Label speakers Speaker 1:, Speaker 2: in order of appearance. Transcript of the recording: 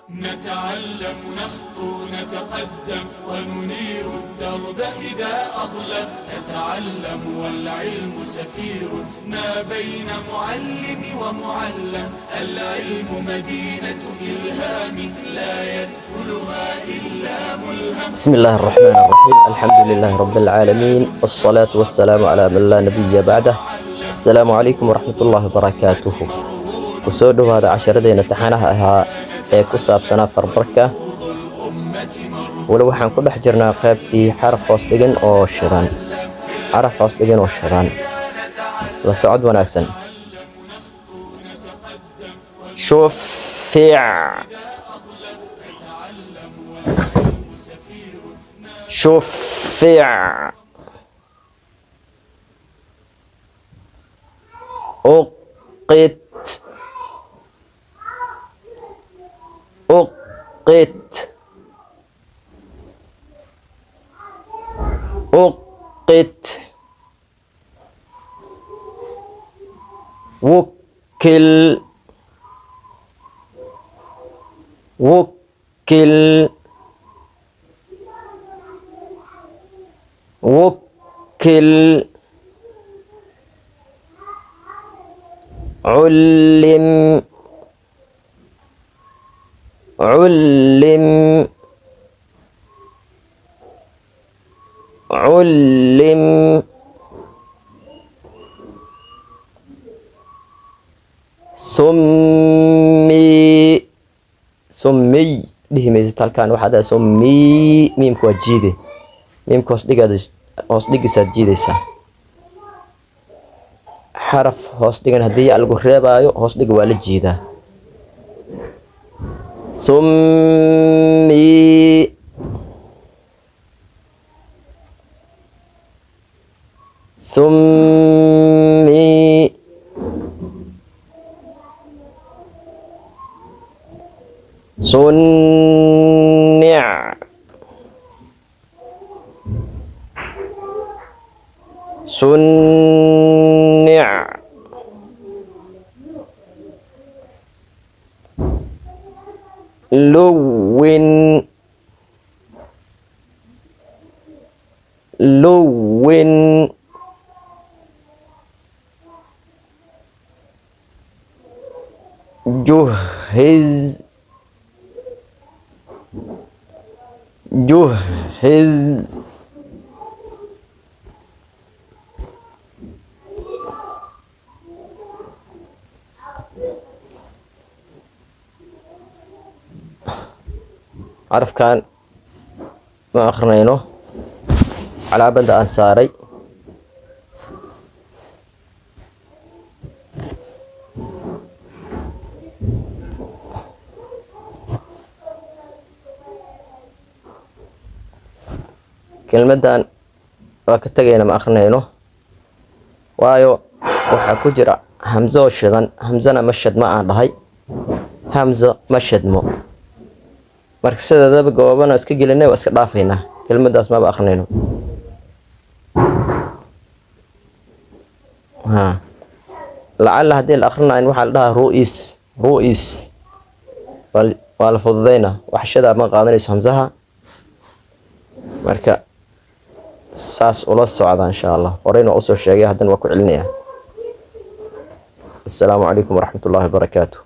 Speaker 1: نتعلم، نخطو، نتقدم وننير الدرب إذا أظلم. نتعلم والعلم سفير ما بين معلم ومعلم. العلم مدينة إلهام لا يدخلها إلا ملهم.
Speaker 2: بسم الله الرحمن الرحيم، الحمد لله رب العالمين، والصلاة والسلام على من لا نبي بعده. السلام عليكم ورحمة الله وبركاته. Kusoo dhowaada casharadeenna taxanaha ahaa ee ku saabsanaa farbarka. Weli waxaan ku dhex jirnaa qaybtii xaraf hoos dhigan oo shidan, xaraf hoos dhigan oo shidan. La socod wanaagsan. Shufic, shufic, uqit, uqit, uqit, wukil, wukil, wukil, cullim, cullim, cullim, summi, summiy dhihi maysid halkan, waxaad dhahay summiy. Miimka waa jiide, miimka hoos dhigaada, hoos dhigisaad jiidaysaa. Xaraf hoos dhigan haddii ya lagu reebaayo, hoos dhiga waa la jiidaa. Summi, summi, sunnic, sunnic, luwin, luwin, juhiz, juhiz. Xarafkan ma akrinayno, calaamada aan saaray. Kelmaddan waa ka tegayna, ma akrinayno, waayo waxaa ku jira hamzo oo shidan. Hamzana ma shadmo aan dhahay, hamzo ma shadmo. Marka sideedaba goobana iska gelinay, waa iska dhaafaynaa kelmaddaas, maba akrinayno. Ha lacalla haddii la akrinayn, waxaa la dhahaa ru'is, ru'is, waa la fududaynaa, wax shadaa ma qaadanayso hamzaha. Marka saas ula socda insha Allah. Horeyna waa usoo sheegay, haddana waa ku celinaya. Assalaamu calaykum waraxmat ullahi wabarakaatu.